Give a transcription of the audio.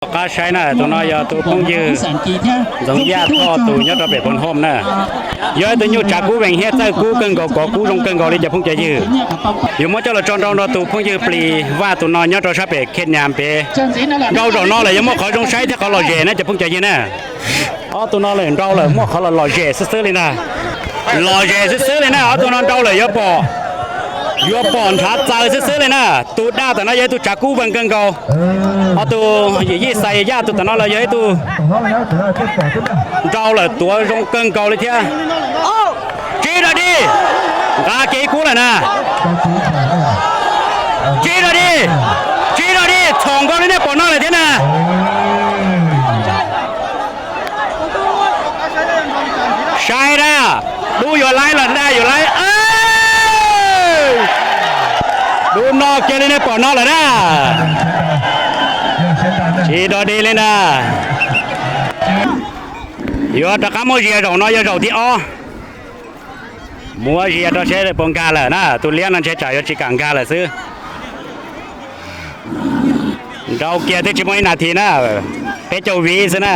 Qab saib na, tus no yog tus phooj ywg Ntxoov Yaj Thoj tus nyob rau pem Phoos Hom na. Yog ib tug nyuj tsav kub vees thiab txawj kub kawg nkaus, kov kub zoo kawg nkaus li cov phooj cov ywg. Yuav muab coj los tso nrau nrog tus phooj ywg Plis Vaj tus no nyob rau sab pem Khej Nyas pem. Nrau zaum no lawm yuav muaj qhov zoo saib thiab qhov lom zem na cov phooj cov ywg na. Ob tug no lawm nrau lawm muaj qhov lom lom zem xwb xwb li ntag. Lom zem xwb xwb li na, ob tug no nrau lawm yuav pom, yuav pom nrhav txaws xwb xwb li na. Tus daj tam no yog ib tug tsav kub vees kawg nkaus. Ob tug yim yij Xais Yaj tus tam no los yog ib tug nrau lawm tuav zoo kawg nkaus li thiab. Tsib rau dig, nqa kiag ib kub lawm na. Tsib rau dig, tsib rau dig, txhom nkaus li nej pom no lawm thiab na. Saib na, dub yuav laib los daj yuav laib. Dub no kiag li nej pom no lawm na. Tsib rau dig li na. Yuav rov qab muab zias zaum no yog zaum thib ob. Muab zias rau seb puas nkag lawm na, tus liab no ntshe tsam yuav tsis kam nkag lawm xwb. Nrau kiag twb tsis muaj ib nas this na, peb caug viv xwb na.